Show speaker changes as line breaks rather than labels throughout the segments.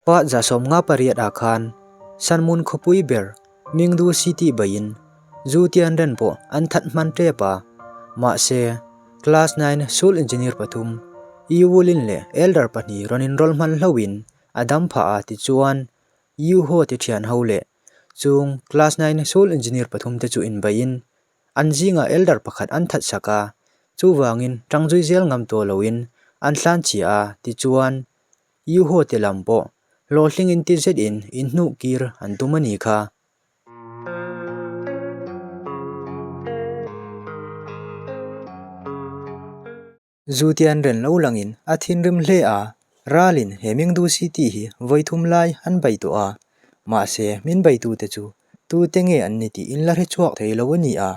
Pa 58 ah khan Sanmun khawpui ber Mingdu City baiin Zu Tianren pawh an that hman tep a, mahse Class 9 Sul Engineer pathum Yu Wulin leh Elder pahnih rawn inrawl hman hlauhin a dam phah a tichuan Yu Ho ti thian ho leh chung Class 9 Sul Engineer pathum te chu inbaiin an zingah Elder pakhat an that sak a, chuvangin tangzui zel ngam tawh loin an hlanchhia a tichuan Yuho te lam pawh hlawhtling in ti zet in in hnuh kir an tum a ni kha. Zutian ren lo langin a thinrim hle a, ralin he Mingdu City hi vawi thum lai an bei tawh a, mahse min beitute chu tute nge an ni tih in la hre chhuak thei lo a ni a,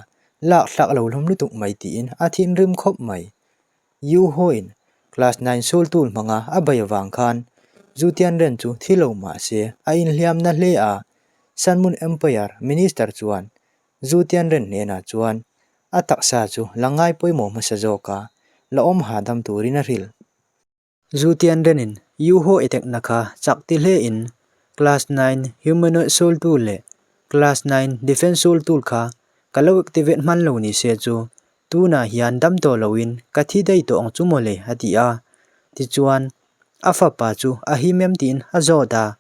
lak thlak lo hlawm lutuk mai tiin a thinrim khawp mai. Yu Ho-in Class 9 sul tul hmanga a bei avang khan Zhu Tianren chu thi lo mah se a inhliamna hle a, Sanmun Empire Minister chuan Zhu Tianren hnenah chuan a taksa chu la ngai pawimawh hmasa zawk a, la awm hahdam turin a hrilh. Zhu Tianrenin Yu Ho etekna kha chak ti hlein Class 9 Humanoid sul tul leh Class 9 Defense sul tul kha ka lo activate hman lo ni se chu Tunah hian dam tawh loin ka thi daih tawh ang chu mawle a ti a. Tichuan, a fapa chu a him em tiin a zawt a.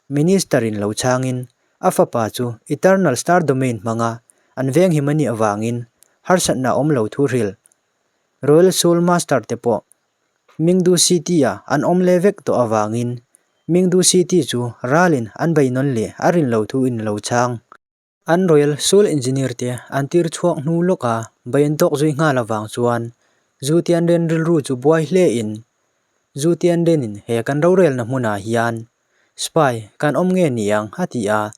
Minister-in lo chhangin a fapa chu Eternal Star Domain hmanga an venghim a nih avangin harsatna a awm lo thu hrilh. Royal Soul Master te pawh Mingdu City-a an awm leh vek tawh avangin Mingdu City chu ralin an beinawn leh a rin lo thu in lo chhang. An Royal Soul Engineer te an tir chhuak hnu lawk a, bai an tawk zui nghal avang chuan Zu Tianren rilru chu buai hle in Zu Tianren in he kan rorelna hmunah hian spy kan awm nge niang a ti a,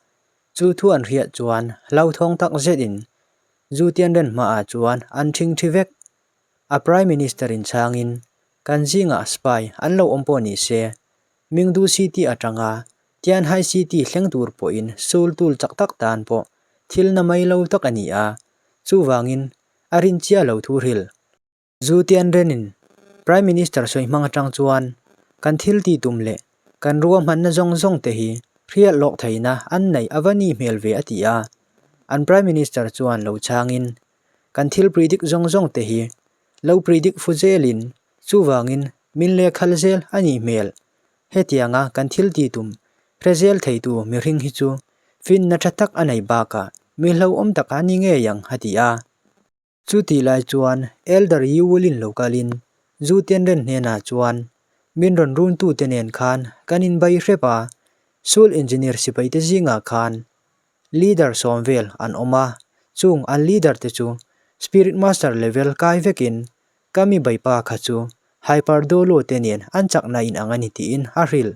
chu thu an hriat chuan hlauthawng tak zet in Zu Tianren hmaah chuan an thing thi vek. A Prime Minister in chhang in kan zingah spy an lo awm pawh ni se Mingdu City atanga Tianhai City thleng tur pawhin sul tul chak tak tan pawh thil na mai lo tak a ni a, chuvangin a rin chiah lo thu hril. Zu Tianrenin Prime Minister sawi hmang atang chuan kan thil tih tum leh kan ruahmanna zawng zawng te hi hriat lawk theihna an neih a va ni hmel ve a ti a, an Prime Minister chuan lo chhangin kan thil predict zawng zawng te hi lo predict fu zelin Chuvangin, min lehkhal zel a nih hmel. Hetianga kan thil ti tum hre zel theitu mihring hi chu finna tha tak a nei bakah mi hlauhawm tak a ni ngei ang, a ti a. Chutih lai chuan Elder Yuwulin lo kalin Zu Tianren hnenah chuan, Min rawn runtute nen khan kan inbai hrep a, Sul Engineer sipaite zingah khan Leader sawm vel an awm a, chung an leader te chu Spirit Master level kai vekin Ka mi baipa kha chu Hyper Dolo te nen an chakna in ang a ni tiin a hrilh.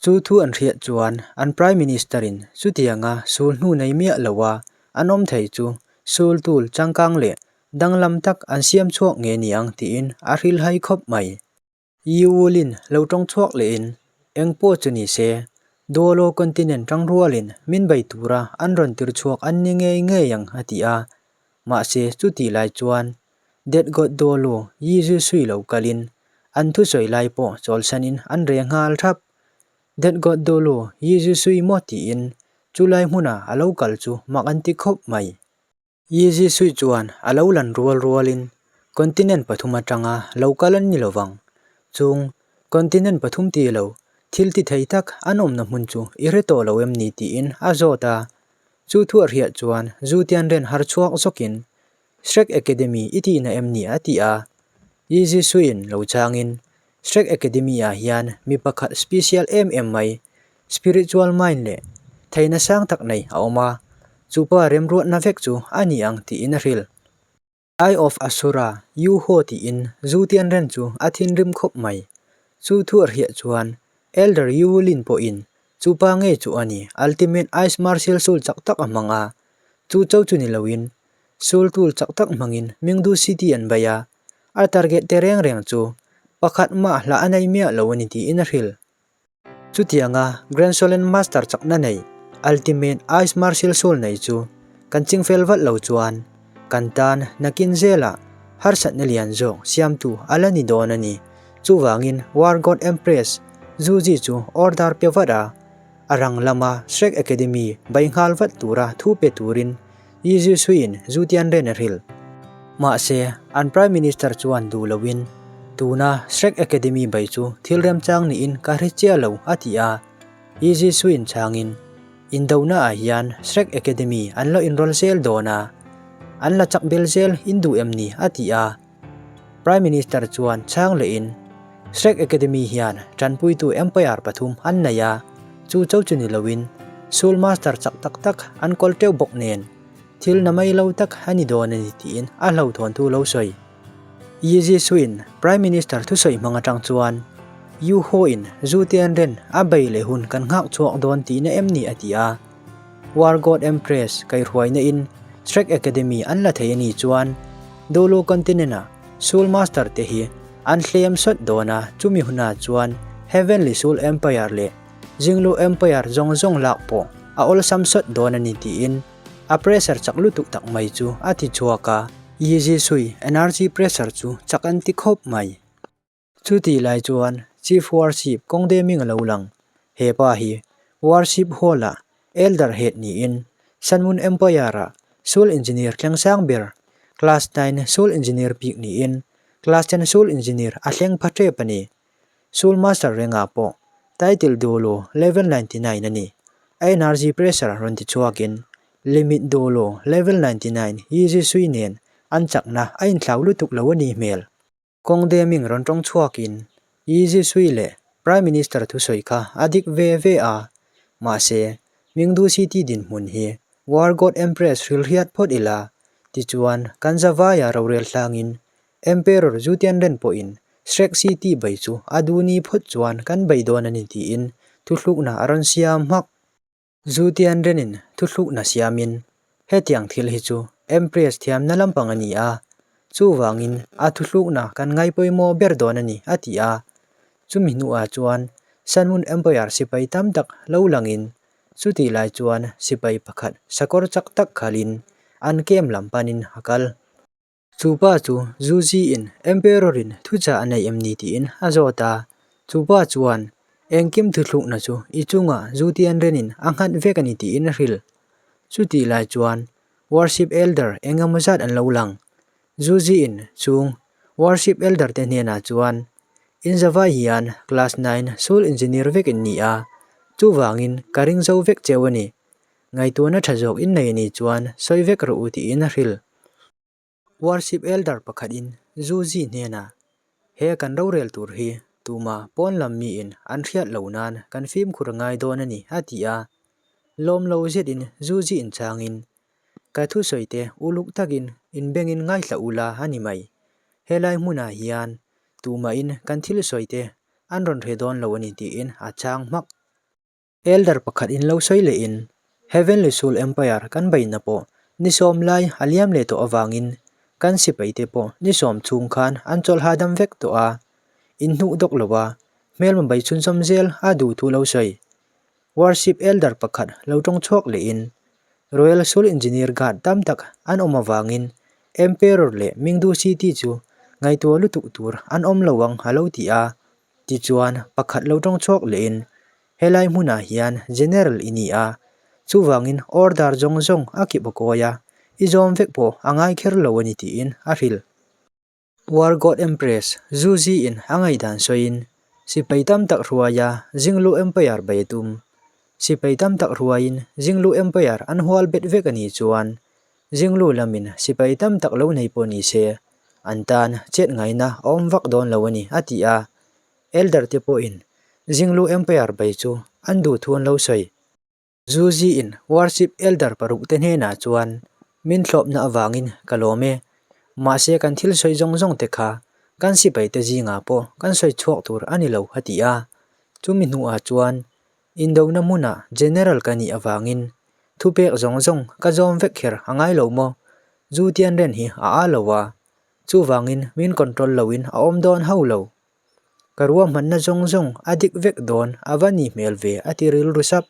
Chu thu an hriat chuan an Prime Minister in chutianga sul hnu nei miah lo a an awm thei chu sul tul changkang leh danglam tak an siam chhuak nge ni ang tiin a hrilhhai khawp mai. Yiwulin lo tawng chhuak lehin eng pawh chu ni se Dolo continent tang rualin min bei tura an rawn tir chhuak an ni ngei ngei ang a ti a. Mahse chutih lai chuan Dead God Dolo Yi Zhi Sui lo kalin an thusawi lai pawh chawlsanin an reh nghal thap. Dead God Dolo Yi Zhi Sui maw tiin chulai hmuna a lo kal chu mak an ti khawp mai. Yeezy Sui chuan a lo lan rual rualin continent pathum atanga lo kal an ni lovang. Chung continent pathum ti lo thil ti thei tak an awmna hmun chu i hre tawh lo em ni tiin a zawt a. Chu thu a hriat chuan Zu Tianren har chhuak zawkin Shrek Academy i tihna em ni a ti a. Yeezy Suiin lo changin Shrek Academy-ah hian mi pakhat special em em mai, spiritual mind leh theihna sang tak nei a awm a, chu pa remruatna vek chu a ni ang tiin a hrilh. Eye of Asura, Yu Ho tiin Zu Tianren chu a thinrim khawp mai. Chu thu a hriat chuan Elder Yu Lin pawhin chu pa ngei chu a ni, Ultimate Ice Martial Soul chak tak a hmang a, chu cho chu ni loin Soul Tool chak tak hmangin Mingdu City an bei a, A target te reng reng chu pakhat mah hla a nei miah lo a ni tiin a hrilh. Chutianga Grand Solen Master chakna nei Ultimate Ice Martial Soul nei chu kan chingfel vat lo chuan kan tan nakin zelah harsatna lian zawk siamtu a la ni dawn a ni. Chuvangin War God Empress Zuzi chu order pe vat a, a rang lama Shrek Academy bai nghal vat tura thu pe turin Yi Zisuiin Zhu Tianren a hrilh. Mahse, an Prime Minister chuan duh loin tuna Shrek Academy bai chu thil remchang niin ka hre chiah lo a ti a. Yi Zisuiin chhangin, Indona ah hian Shrek Academy an lo inrawl zel dawn a, an la chak bel zel in duh em ni a ti a. Prime Minister chuan chhang lehin, Shrek Academy hian tanpuitu Empire pathum an nei a, chu cho chu ni loin Soul Master chak tak tak an kawl teuh bawk nen, thil na mai lo tak a ni dawn a ni tiin a hlauhthawn thu lo sawi. Yi Zisuin Prime Minister thusawi hmang atang chuan, Yu Ho-in Zhu Tianren a bei leh hun kan nghak chhuak dawn tihna em ni a ti a. War God Empress kaihruaina in Shrek Academy an la thei a nih chuan Dulu Continent a Soul Master te hi an hlem sawt dawn a, chumi hunah chuan Heavenly Soul Empire leh Jinglu Empire zawng zawng lak pawh a awlsam sawt dawn a ni tiin a pressure chak lutuk tak mai chu a ti chhuak a. Yeezy Sui energy pressure chu chak an ti khawp mai. Chutih lai chuan Chief Worship Kawngdeming a lo lang. He pa hi Worship Hall-ah Elder Head niin Sun Moon Empire-ah Soul Engineer thleng sang ber, Class 9 Soul Engineer bik niin Class 10 Soul Engineer a thleng pha tep a ni. Soul Master rengah pawh title Dolo Level 99 a ni. A energy pressure rawn ti chhuakin Limit Dolo Level 99 Yeezy Sui nen an chakna a inthlau lutuk lo a nih hmel. Kawng Deming rawn tawng chhuakin Yi Zisui leh Prime Minister thusawi kha a dik ve ve a, mahse Mingdu City dinhmun hi War God Empress hrilhriat phawt ila, tichuan kan zavaia rorel hlangin Emperor Zhu Tianren pawhin Shrek City bei chu a duhni phawt chuan kan bei dawn a ni tiin thuthlukna a rawn siam hmak. Zu Tianrenin thuthlukna siamin, Hetiang thil hi chu Empress thiamna lampang a ni a, chuvangin a thuthlukna kan ngai pawimawh ber dawn a ni, a ti a. Chumi hnuah chuan Sun Moon Empire sipai tam tak lo langin, chutih lai chuan sipai pakhat sakawr chak tak khalin an camp lam panin a kal. Chu pa chu Zuzi-in Emperor-in thuchah a nei em ni tiin a zawt a. Chu pa chuan, Engkim thuthlukna chu i chungah Zu Tianrenin a nghat vek a ni tiin a hrilh. Chutih lai chuan Worship Elder eng emaw zat an lo lang. Zuzi-in chung Worship Elder te hnenah chuan, In zavai hian Class 9 Soul Engineer vek in ni a, chuvangin ka ring zo vek cheu a ni. Ngaihtuahna tha zawk in nei a nih chuan sawi vek rawh u tiin a hrilh. Worship Elder pakhatin Zuzi hnenah, He kan rorel tur hi tuma pawn lam miin an hriat lo nan kan fimkhur ngai dawn a ni a ti a. Lawm lo zetin Zuzi inchangin, Ka thusawi te uluk takin inbengin ngaithla ula a ni mai. Helai hmunah hian tumahin kan thil sawi te an rawn hre dawn lo a ni tiin a chhang hmak. Elder pakhat in lo sawi lehin, Heavenly Soul Empire kan beihna pawh ni sawm lai a liam leh tawh avangin kan sipaite pawh ni sawm chhung khan an chawlh hahdam vek tawh a, inhnuh dawk lo a, hmelma bei chhunzawm zel a duh thu lo sawi. Worship Elder pakhat lo tawng chhuak lehin, Royal Soul Engineer Guard tam tak an awm avangin Emperor leh Mingdu City chu ngaihtuah lutuk tur an awm lo ang a lo ti a, Tichuan, pakhat lo tawng chhuak lehin, Helai hmunah hian General i ni a, chuvangin order zawng zawng a kip a kawi a, i zawm vek pawh a ngai kher lo a ni tiin a hrilh. War God Empress Zuzi-in a ngaihdan sawiin, Sipai tam tak hruaia Jinglu Empire bei a tum. Sipai tam tak hruaiin Jinglu Empire an hual bet vek a nih chuan Jinglu lamin sipai tam tak lo nei pawh ni se, an tan chet ngaina a awm vak dawn lo a ni, a ti a. Elder te pawhin Jinglu Empire bei chu an duh thu an lo sawi. Zuzi-in Worship Elder paruk te hnenah chuan, Min thlawpna avangin ka lawm e. Mahse kan thil sawi zawng zawng te kha kan sipai te zingah pawh kan sawi chhuak tur a ni lo, a ti a. Chumi hnuah chuan Indona hmunah General ka nih avangin thupek zawng zawng ka zawm vek kher a ngai lo maw? Zu Tianren hi a a lo a, chuvangin min control loin a awm dawn ho lo. Ka ruahmanna zawng zawng a dik vek dawn a va ni hmel ve a ti rilru sap.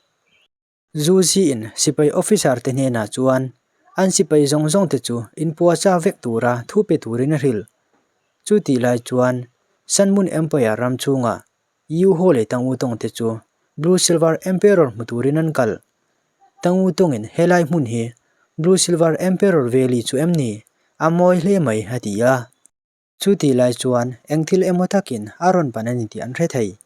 Zu Ziin sipai officer te hnenah chuan an sipai zawng zawng te chu inpuahchah vek tura thu pe turin a hrilh. Chutih lai chuan Sun Moon Empire ram chhungah. Yu Ho leh Tang Wutong te chu Blue Silver Emperor hmu turin an kal. Tang Wutongin helai hmun hi Blue Silver Emperor Valley chu em ni? A mawi hle mai a ti a. Chu tih lai chuan eng thil emaw takin a rawn pan a ni tih an hre thei.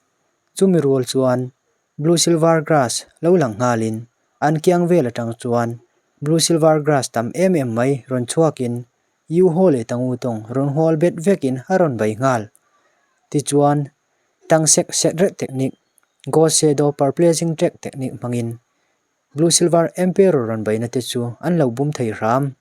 Chumi rual chuan Blue Silver Grass lo lang nghalin an kiang vel atang chuan Blue Silver Grass tam em em mai rawn chhuakin Yu Ho leh Tang Wutong rawn hual bet vekin a rawn bei nghal. Tichuan Tang Sek Set Ret Technique, Ghost Shadow Perplexing Track Technique hmangin Blue Silver Emperor rawn beihna te chu an lo bum thei hram.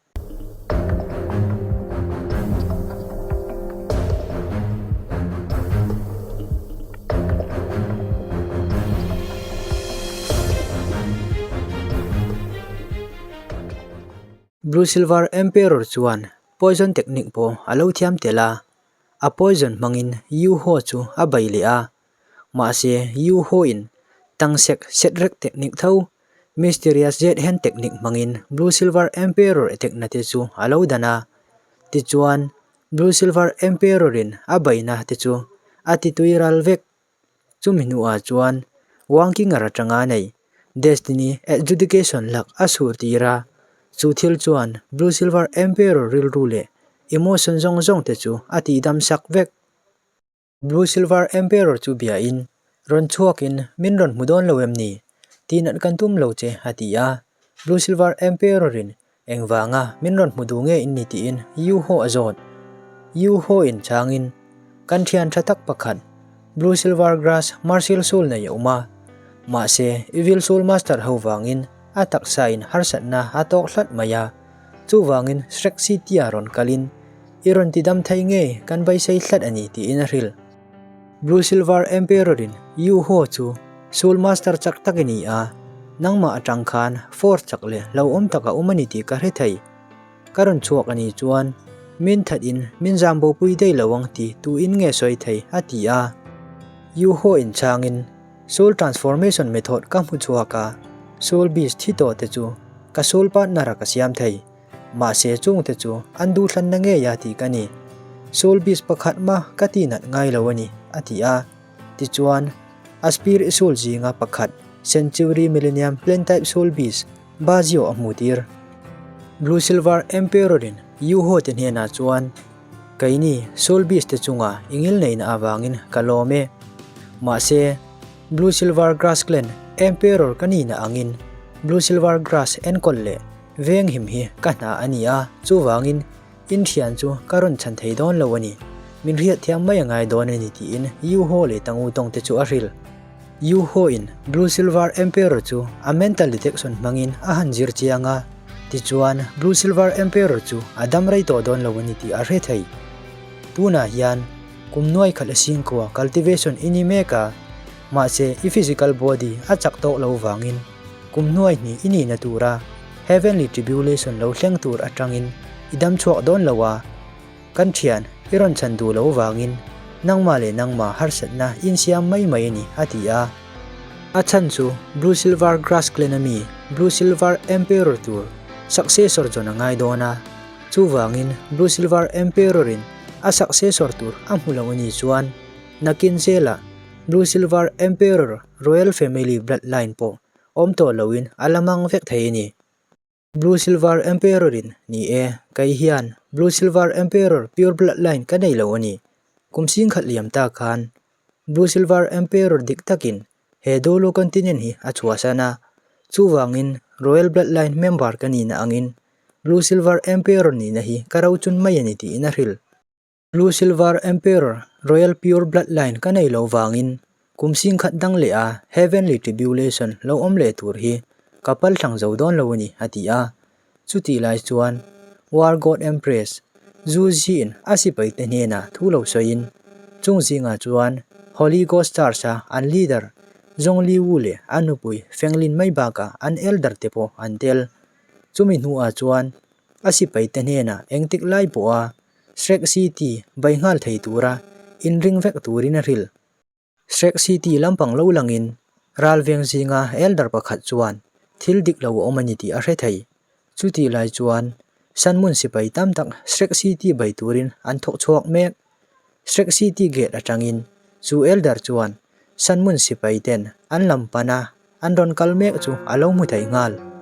Blue Silver Emperor chuan Poison Technique pawh a lo thiam tel a, a poison hmangin Yu Ho chu a bei leh a. Mahse, Yu Ho-in tang sek set rek technique tho, Mysterious Jade Hand technique hmangin Blue Silver Emperor attack-na te chu a lo dan a. Tichuan, Blue Silver Emperor-in a beihna te chu a ti tui ral vek. Chumi hnuah chuan Wang Qinger atanga nei Destiny Adjudication lak a sur tir a, chu thil chuan Blue Silver Emperor rilru leh emotion zawng zawng te chu a tihdam sak vek. Blue Silver Emperor chu bia in, Rawn chhuak in min rawn hmu dawn lo em ni? Tih nat kan tum lo che, a ti a. Blue Silver Emperor in, Engvanga min rawn hmu duh nge in ni tiin Yu Ho a zawt. Yu Ho in chang in, Kan thian tha tak pakhat, Blue Silver Grass Martial Soul nei a awm a. Mahse, Evil Soul Master ho vangin a taksa in harsatna a tawk hlat mai a. Chuvangin Shrek City-a rawn kalin, I rawn ti dam thei nge kan beisei hlat a ni tiin a hrilh. Blue Silver Emperor-in Yu Ho chu Soul Master chak tak i ni a, nangmah atang khan force chak leh hlauhawm tak a awm a ni tih ka hre thei. Ka rawn chhuak a nih chuan min that in min zam bopui daih lo ang ti tuin nge sawi thei a ti a. Yu Ho inchhangin Soul Transformation Method ka hmu chhuak a, Soul Beast thi tawh te chu ka soul partner a ka siam thei. Mahse chungte chu an duhthlanna ngei a tih ka ni. Soul Beast pakhat mah ka tinat ngai lo a ni, a ti a. Tichuan, a Spirit Soul zinga pakhat, Century Millennium Plan Type Soul Beast, Bazio a hmuhtir. Blue Silver Emperor-in Yu Ho te hnenah chuan, Keini Soul Beast te chunga i ngilneihna avangin ka lawm e. Mahse, Blue Silver Grass Clan Emperor ka nihna angin Blue Silver Grass enkawl leh Venghim hi ka hna a ni a, chuvangin in thian chu ka rawn chhan thei dawn lo a ni. Min hriat thiam mai a ngai dawn a ni tiin Yu Ho leh Tang Wutong te chu a hrilh. Yu Ho in Blue Silver Emperor chu a mental detection hmangin a han zir chiang a, tichuan Blue Silver Emperor chu a dam rei tawh dawn lo a ni tih a hre thei. Tunah hian kum nuai khat a singkua cultivation i ni mek a, mahse i physical body a chak tawk lo vangin Kum hnuai hnih i nihna tura Heavenly Tribulation lo thleng tur atangin i dam chhuak dawn lo a, kan thian i rawn chhan duh lo vangin nangmah leh nangmah harsatna insiam mai mai a ni, a ti a. A chhan chu Blue Silver Grass Clan ami Blue Silver Emperor tur successor zawn a ngai dawn a, chuvangin Blue Silver Emperor in a successor tur a hmu lo a nih chuan nakin zelah Blue Silver Emperor Royal Family Bloodline pawh awm tawh loin a la mang vek thei a ni. Blue Silver Emperor in, Ni e, kei hian Blue Silver Emperor Pure Bloodline ka nei lo a ni. Kum singkhat liam ta khan Blue Silver Emperor dik takin he Dolo Continent hi a chhuahsan a, chuvangin Royal Bloodline member ka nihna angin Blue Silver Emperor nihna hi ka rochun mai a ni tiin a hrilh. Blue Silver Emperor Royal Pure Bloodline ka nei loh vangin kum singkhat dang leh a Heavenly Tribulation lo awm leh tur hi ka pal thlang zo dawn lo a ni, a ti a. Chutih lai chuan War God Empress Zhu Ziin a sipaite hnenah thu lo sawiin chung zingah chuan Holy Ghost Church-a an leader Zhong Li Wu leh a nupui Feng Lin mai bakah an elder te pawh an tel. Chumi hnuah chuan a sipaite hnenah engtik lai pawha Shrek City bai nghal thei tura inring vek turin a hrilh. Shrek City lampang lo langin ralveng zinga elder pakhat chuan thil dik lo a awm a ni tih a hre thei. Chutih lai chuan Sanmun sipai tam tak Shrek City bai turin an thawk chhuak mek. Shrek City gate atangin chu elder chuan Sanmun sipai ten an lam pana an rawn kal mek chu a lo hmu thei nghal.